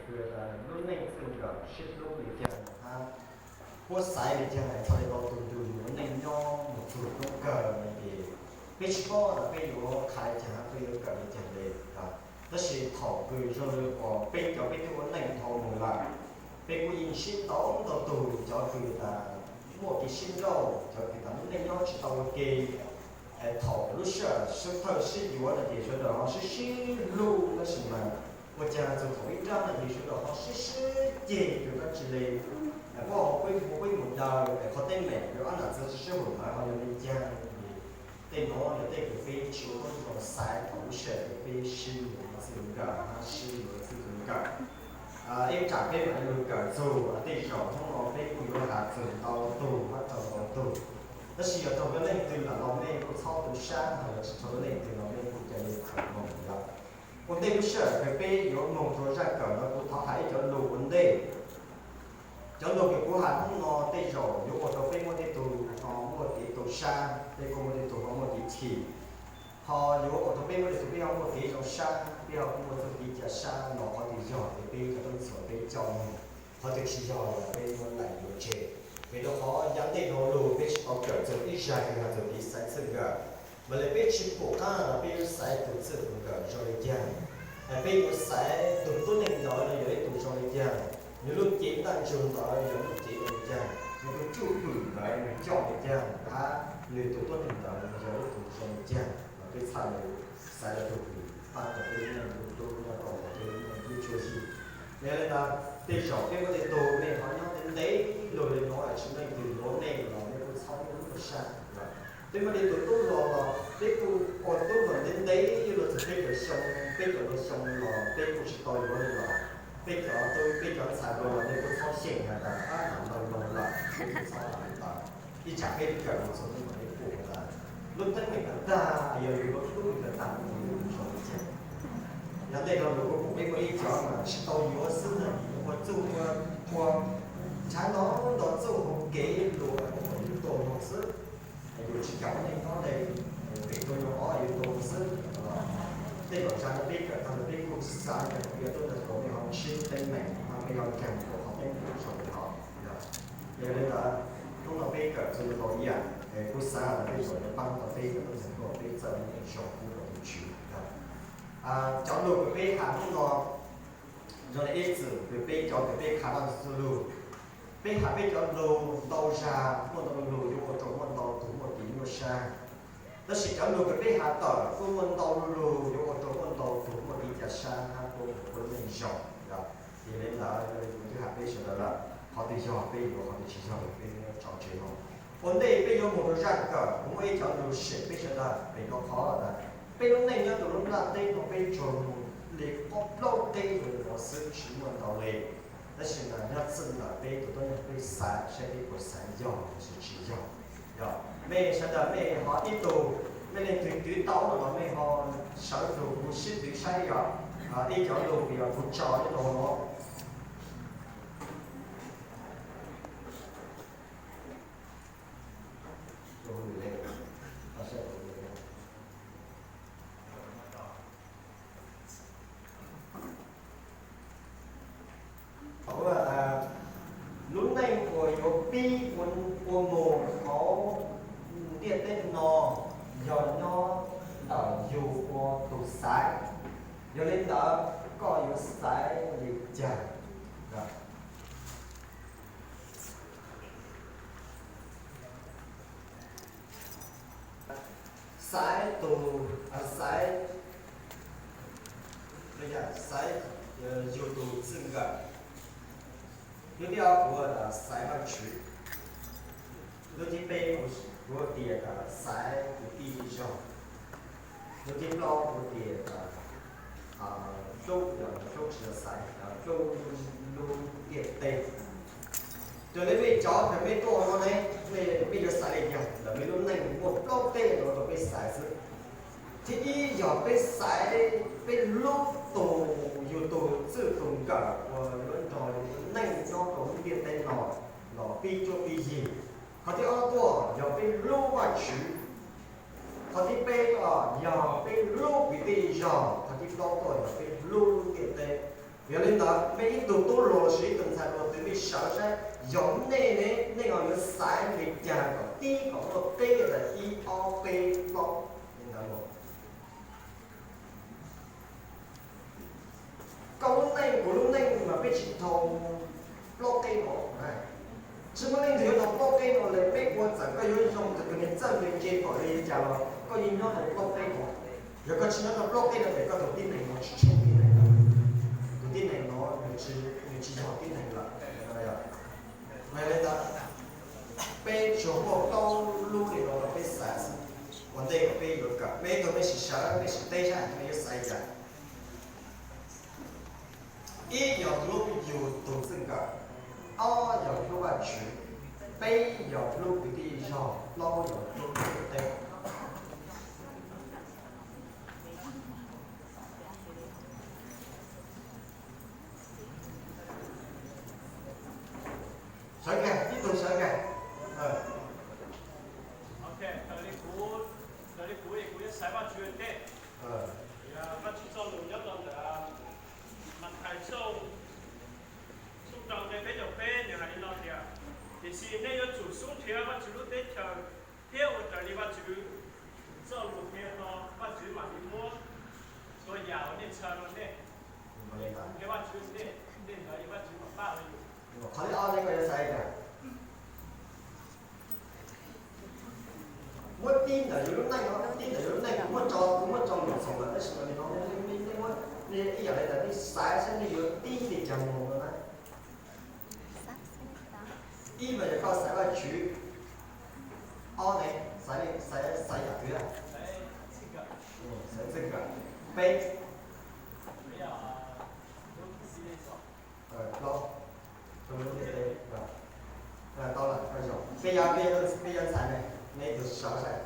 Lub neej txij nkawm sib hlub li cas hab puab xaiv li cas txhaj le tau tug nrug yug ua neej nyob mus txug tub kawg no ces peb tsis paub tas peb yuav qha li cas hab peb yuav kawm li cas le. Tab sis thaum kws zoo le uas peb cov peb twb ua neej dhau mus lawm, peb kuj yeej sib tau ntau tug cov kws tas muaj kev sib nrauj, cov kws tas lub neej nyob tsis tau ua ke. Thaum lub sij hawm sib thawj sib yuav no ces sawv daws ho sib sib hlub tab sis mas ua cas txug thaum ib nrab no ces sawv daws ho sib sib ceg rua dlaab tsi le. Puab ho puab mus daws qhov teeb meem rua ob nam txiv sib sib haum ntawd ho yog li cas. Tej nuav yog tej kws peb tsis ua tau zoo xaiv thaum lub sij hawm peb sib yuav txij nkawm hab sib yuav txij nkawm. Ib tsam peb mam le lug kawm txug, tej zaum hnub no peb kuj yuav has txug ntau tug hab raug ntau tug. Tab sis yog raug dab neeg twg lawm los mej kuj txhob tu sab, hos yog tsis raug dab neeg twg los mej kuj ca le kawm moog yom. Ua ntej lub sij hawm kws peb yuav moog rua zaj kawm no kuv thov has ib cov lug ua ntej. Cov lug kws kuv has hnub no tej zaum yuav ua rau peb muaj tej tug ho muaj kev tu sab, peb kuj muaj tej tug ho muaj kev chim, ho yuav ua rau peb muaj tej tug peb ho muaj kev zoo sab, peb ho kuj muaj txuj kev ca sab los qhov twg yog ces peb cov tub ntxhuav peb coj moog, qhov twg tsis yog los peb muab laim yuav tseg. Vim rau qhov yav ntej no lug peb tsis tau kawm txug ib zag kws has txug kev xaiv txij nkawm, mas le peb tsis pum qab los peb yuav xaiv tug txij tug nkawm zoo li cas. Peb yuav xaiv tug tuab neeg ntawd no yog ib tug zoo li cas, nws lub cev ntaj ntsug ntawd yog lub cev zoo li cas, nws tus cwj pwm ntawd nws coj li cas, hab nws tus tuab neeg ntawd yog ib tug zoo li cas, peb txhaj le xaiv tug kws paab rau peb lub neej lub tub nyob rau peb lub neej lub cuab yig. Yog le ntawd tej zaum peb muaj tej tug mej ho nyob ntev ntev lug le nuav tsis muaj leej twg yuav mej los mej kuj txhob nyuaj nyuaj sab. Peb muaj tej tug tub hluas los peb kuj ua tub hluas ntev ntev yuav luag txug peb caug xyoo, peb caug rau xyoo los peb kuj tsis tau yuav le los, peb cov tub peb cov ntxhais hluas los mej kuj txhob xyeem has tas ab nam npawg laug lawm, peb kuj txhob has li ntawd. Ib tsam peb kawm mus txug hnub no peb pum tas lub teeb meem ntag yog yug lub tub yug tag tag mus yug zoo li cas. Yav ntej no lug kuv pum peb muaj ib cov mas tsis tau yuav xwb na, ua txuj ua, ua ntshav ntau ntau txuj hu kev lug ua yug tuag lug xwb. Yug tsis kam ua neej nyob le, pem tuag yug ob yug tuag lug xwb. Tej zaum zag no peb kawm tag lawm peb kuj xav tas yog tub ntawd kuas mej ho ntsib teeb meem, mej ho kag ua qhov teeb meem zoo li no. Yog li ntawd hnub no peb kawm txug tau ib yam, kuv xav tas tej zaum yuav paab tau peb cov tub ntxhais hluas peb txawj ua neej zoo pub rau tus Tswv. Cov lug kws peb has hnub no zoo li ib txwm kws peb cov kws peb khav laj txuj lug, peb has peb cov lug ntau zag muaj ntau lug yuav ua rau muaj ntau tug muaj kev nyuaj sab. Tab sis cov lug kws peb has tawm kuj muaj ntau lug yuav ua rau muaj ntau tug muaj kev ca sab hab kuj ua neej zoo. Yog li ntawd yog li kuv twb has peb sawv daws lawm, qhov twg yog peb yuav, qhov twg tsis yog peb tso tseg no. Ua ntej peb yuav moog rua zaj kawm kuv muaj ib cov lug sim peb sawv daws, vim rau qhov tas peb lub neej nyob rua lub nplaj teb no peb tsuas moog li ob plaub teb zoo li no xwb tsis muaj ntau le. Tab sis mas nyob txij ntawm peb tus tuab neeg peb xaiv saib peb puas xaiv yog lossis tsis yog. Yog mej sawv daws mej ho ib tug, mej leej twg twv tau no los mej ho sawv tug kuv sib twv saib yog ib cov lug yog kuv tso ib tug no. Lub neej uas yuav pib ua mus hauv ntiaj teb no yog nyob ntawm yug ua tus xaiv. Yog li ntawd koj yuav xaiv li cas? Xaiv tus, xaiv, xaiv yug tus txij nkawm. Lub thib ob kuv xaiv Vajtswv. Lub thib peb kuv tias xaiv kwv tij zog. Lub thib plaub kuv tias hlub, hlub tsis yog xaiv, hlub lub ntiaj teb. Raws li mej cov kws mej tuaj no ne, mej yuav xaiv li cas? Ntawm mej lub neej muaj plaub teb no rau peb xaiv xwb. Thib ib yog peb xaiv, peb hlub tus, yug tus txij tus nkawm uas yuav nrog yug neej nyob rau lub ntiaj teb no los pib cuab pib yig. Qhov thib ob tuaj yog peb hlub Vajtswv. Qhov thib peb tuaj yog peb hlub kwv tij zog. Qhov thib plaub tuaj yog peb hlub lub ntiaj teb. Yog li ntawd, mej ib tug tub hluas los sis ib tug ntxhais hluas twg mej sawv saib, yog nej ne, nej ho yuav xaiv li cas kom tib kom muaj qeb ntawm ib ob peb plaub li ntawd los? Koj lub neej kuv lub neej mas peb tsis dhau plaub qeb no. Tsis muaj leej twg yuav dhau plaub qeb no li. Peb ua txawm koj yuav zoo txawm tus neeg txawj nqi ntse kom li cas los koj yeej nyob rau plaub qeb no. Yog koj tsis nyob rau plaub qeb no ces koj tus tib neeg no tsis tshua tib neeg lawm. Tus tib neeg no nws tsis yog tib neeg lawm. Yog li ntawd, peb tsuas muaj plaub lub li no los peb xaiv xwb. Ua ntej uas peb yuav kawm, peb tug mej sim sawv mej sim teb saib mej yuav xaiv cas. Ib yog hlub yus tus txij nkawm, ob yog hlub Vajtswv, peb yog hlub kwv tij zog, plaub yog hlub ntiaj teb. Sawv kag, ib tug sawv kag. Vajtswv txoj lus nyob rau ntawm Mathais tshooj rau nqe peb caug peb nws hais li no tias, tiam sis nej yuav tsum xub nrhiav Vajtswv lub teb chaws thiab ua raws li Vajtswv txoj lus qhia no, Vajtswv mam li muab txhua yam uas nej ntshaw rau nej. Qhia Vajtswv nej, nej ntawd Vajtswv mam pab yus. Qhov thib ob ne koj yuav xaiv cas? Muab tib ntawm yus lub neej no, tib ntawm yus lub neej, kuv muab tso, kuv muab tso lus txoos lawm tab sis mas li no, nej muab, nej ib yam li ntawd nej xaiv saib nej yuav tib li cas mus no na. Ib mas yog koj xaiv Vajtswv, ob ne xaiv, xaiv yam twg? Xaiv txij nkawm. Peb, plaub, tau lawm, peb yog, peb yog ntxhais ne, nej tus sawv saib.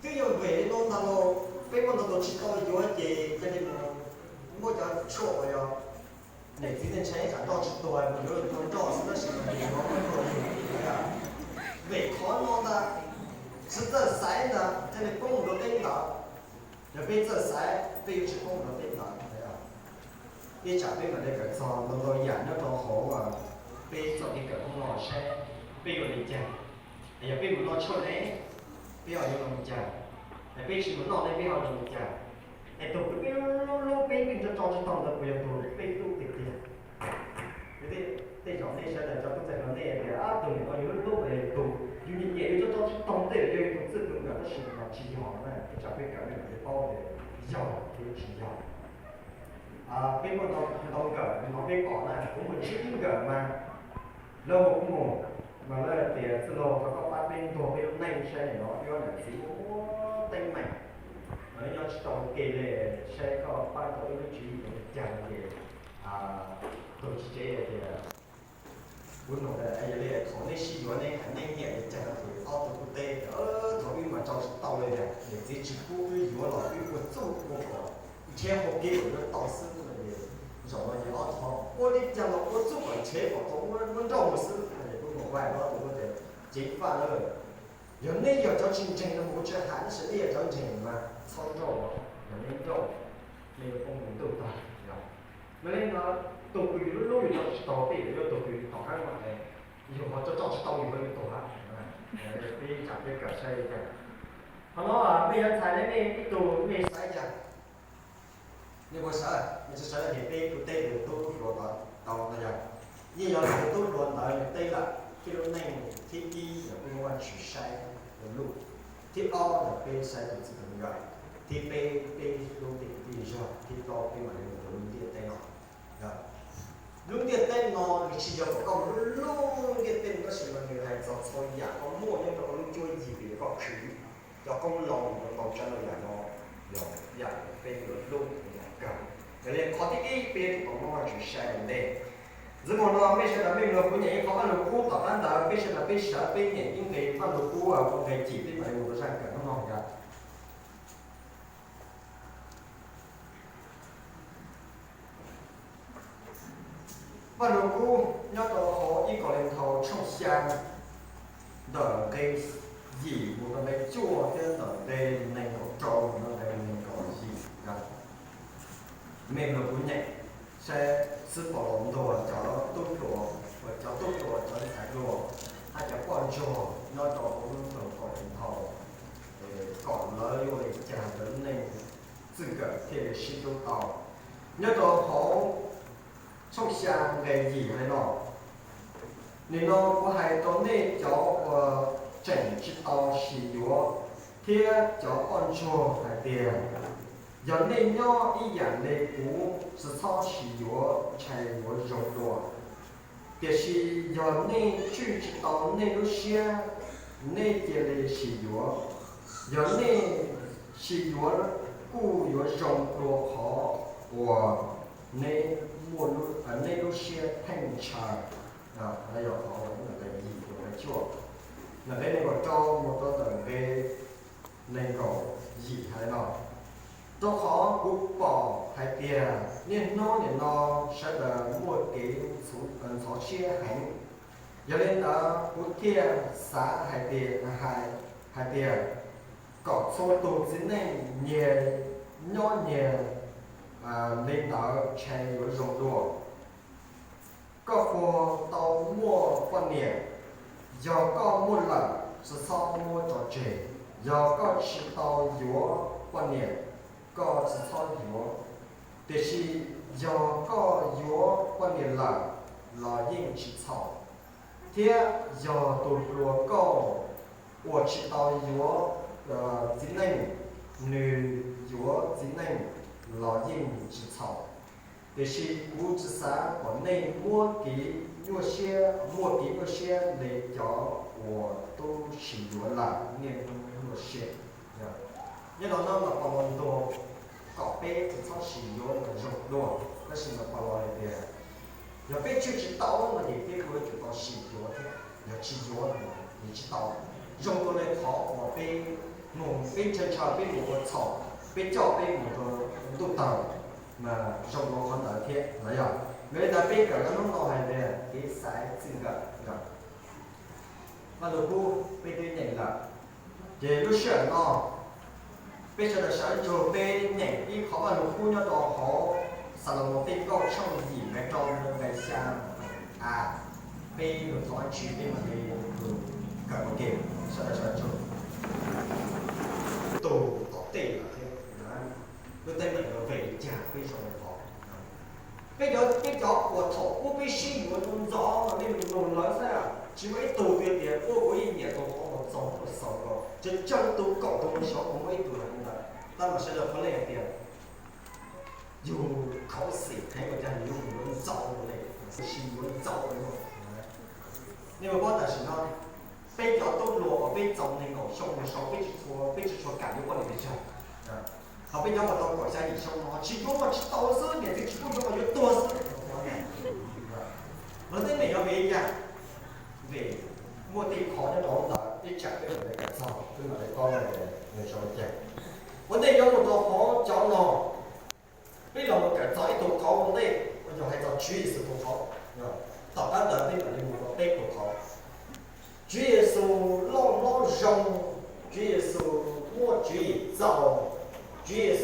Twb yog vim li no ntag los peb muaj ntau tus tsis tau yuav ces cia li mus muab cov tshuaj uas yog niam txiv nej ntshai tsam nroj tsis tuag mus yuav tus nroj xwb tab sis mas yuav muab tuag yus. Vim qhov no ntag, tsis txawj xaiv ntag thiaj li poob mus rau teb ntawd. Yog peb txawj xaiv peb yuav tsis poob mus rau teb ntawd. Ib tsam peb mam li kawm txog ntau ntau yam nyob rau hauv peb txoj kev kawm Hmoob no saib peb yuav li cas. Yog peb mus noj tshuaj ne, peb ho yuav zoo li cas? Es peb tsis mus noj ne peb ho zoo li cas? Es tus uas peb hlub hlub peb yeej tso tso tsis tau ntawd puas yog tus peb hlub tiag tiag? Tej zaum nej sawv daws cov tub ntxhais hluas nej tias tus niam no yus hlub hlub los yog tus yus nyiam nyiam yus tso tso tsis tau tej yog yus tus txij tus nkawm tab sis mas tsis yog na. Ib tsam peb kawm nej mam li paub tias yog thiab tsis yog. Peb muaj ntau nkawm no peb pom na, kuv mus ntsib ib nkawm mas lawv hu kuv mus, mas lawv tias txwj laug thov koj pab peb ntuas peb lub neej saib no, peb ob niam txiv muaj teeb meem, nyob tsis tau ua ke li, saib koj pab tau peb lub tswv yim li cas ces tus tsev tias kuv nug tias yog li thaum nej sib yuav nej hais nej nyiam li cas no ces ob tug kuj teb tias thaum wb mas tso tsis tau li tias niam txiv tsis pub wb yuav los wb ua txuj ua kom nrhiav hau kev kom yuav tau xwb no ces zaum no ces ob tug ua li cas los ua txuj kom nrhiav kom tau muab nrauj mus xwb no ces kuv nug Vaj ob tug kuj tias ceev faj na, yog nej yog cov tsis ntseeg no mas kuv tsis hais tab sis nej yog cov ntseeg mas txhob nrauj, yog nej nrauj nej yuav poob tus ntuj tag. Yog li no tus uas yus hlub hlub yus tso tsis tau tej yog tus uas yus tom qab mas yus ho tso tso tsis tau yus ho yus tuag. Peb tsam peb kawm saib li cas. Qhov no mej yuav ntxhais ne mej ib tug mej xaiv cas? Nej puas sawv? Nej tsis sawv ces peb kuj teb tus tub hluas tau no yog, yeej yog tus tub hluas ntawd nws teb lawm, peb lub neej thib ib yog peb muab Vajtswv saib ua luj, thib ob yog peb saib tus txij tus nkawm, thib peb peb hlub tej kwv tij zog, thib plaub peb mam li mus rau lub ntiaj teb no. Lub ntiaj teb no nws tsis yog kom koj mus hlub lub ntiaj teb no tab sis mas nws hais txog txhua yam koj muaj nyob rau koj lub cuab yig vim yog koj khwv cov qoob loo mus rau ntau tsav ntau yam no, yog yam peb yuav hlub yam kawg. Yog li qhov thib ib peb yuav tsum tau muab Vajtswv saib ua ntej. Ntxiv mus no mej sawv daws mej mloog kuv nyeem ib qho Vaj Lug Kub, tom qab ntawd peb sawv daws peb sawv peb nyeem ib nqe Vaj Lug Kub, ua nqe cim peb mam li mus rau zaj kawm hnub no yom. Vaj Lug Kub nyob rau hauv ib Kauleethaus tshooj xya, ntawm nqe yim mus rau nqe cuaj thiab ntawm nqe nees nkaum rau mus rau nqe nees nkaum yim yom. Mej mloog kuv nyeem saib xwb pom los ntuas cov tub hluas, cov tub hluas, cov ntxhais hluas, hab cov poj ntsuag nyob rau hauv lub nroog Kaum Tis Nthau, kom lawv ua li cas lawv lub neej txij nkawm thiaj li sib hlub tau. Nyob rau hauv tshooj xya nqe yim hais no, nim no kuv hais rau nej cov uas tseem tsis tau sis yuav thiab cov poj ntsuag hais tias, yog nej nyob ib yam li kuv, tsis txhob sis yuav ntshai yuav zoo dua. Tiam sis yog nej tswj tsis tau nej lub siab, nej cia li sis yuav. Yog nej sis yuav kuj yuav zoo dua qhov uas nej muaj, nej lub siab pheej ntshaw. Yog qhov nqe yim, nqe cuaj, nqe nees nkaum rau mus rau ntawm nqe nees nkaum yim hais no, rau qhov kuv pom hais tias niaj hnub nim no sawv daws muaj kev ntxhov siab heev. Yog li ntawd kuv thiaj xav hais tias, hais, hais tias kom txhua tus txiv neej nyias nyob nyias li ntawd ntshai yuav zoo dua. Koj puas tau muaj poj niam? Yog koj muaj lawm, tsis txhob muab tso tseg. Yog koj tsis tau yuav poj niam, koj tsis txhob yuav. Tiam sis yog koj yuav poj niam lawm los yeej tsis txhaum, thiab yog tus hluas nkauj uas tsis tau yuav txiv neej, nws yuav txiv neej los yeej tsis txhaum. Tiam sis kuv tsis xav kom nej muab kev nyuaj siab, muaj kev nyuaj siab li cov uas tub sis yuav lawm niaj hnub nyuaj siab. Nyob no no mas Paulus ntuas kom peb tsis txhob sis yuav mas zoo dua, tab sis mas Paulus hais tias yog peb tswj tsis tau no ces peb kuj yuav tsum tau sis yuav thiab, yog tsis yuav no ces tsis tau. Zoo dua li qhov uas peb mus, peb ntshaw ntshaw peb mus ua txhaum, peb coj peb mus rau ntuj tawg, mas zoo dua qhov ntawd thiab los yog. Yog li ntawd peb kawm tau hnub no hais tias kev xaiv txij nkawm. Vaj lug kub peb twb nyeem lawm, ces lub sij hawm no peb sawv daws sawv ntsug peb nyeem ib qho Vaj lug kub nyob rau hauv Xalumoos Tej Nkauj tshooj yim nqe rau nqe xya a, peb lug thov Vajtswv peb mam li lug kawm ua ke. Sawv daws sawv ntsug. Tus tom tej lawm thiab, lub teeb meem no vim li cas peb zoo li ko? Peb cov, peb cov uas thaum ub peb sib yuav ntxov ntxov no, nej mloog lawv xwb, tsis muaj ib tug twg tias ua kuv yeej nyiam tus qhov uas txaus ua xaus ko, tseem tsawg tus kaum tus mus xyov puas muaj ib tug hais li ntawd. Tab mas sawv daws puav leej hais tias yus khuv xim heev ua cas yus yuav ntxov ua li, sib yuav ntxov ua li. Nej puas paub tam sim no peb cov tub hluas uas peb txaus nees nkaum xyoo mus saud peb tsis tshua, peb tsis tshua kam yuav poj niam pes tsawg. Ho peb cov uas tau kaum xya yim xyoo no tsis yuav mas tsis tau xwb, niam txiv tsis pub yuav mas yuav tuag xwb. Lawv teeb meem yog vim li cas? Vim muaj tej qhov nyob rau ntawd ib tsam peb mam li kawm txog, peb mam li paub nws zoo li cas. Ua ntej yuav mus rau qhov cov no, peb los mus kawm txog ib tug qhov ua ntej, uas yog hais txog Tswv Yexus tus qhov. Tom qab ntawd peb mam li mus rau peb tus qhov. Tswv Yexus loj hlob zoo, Tswv Yexus muaj tswv yim txaus, Tswv Yexus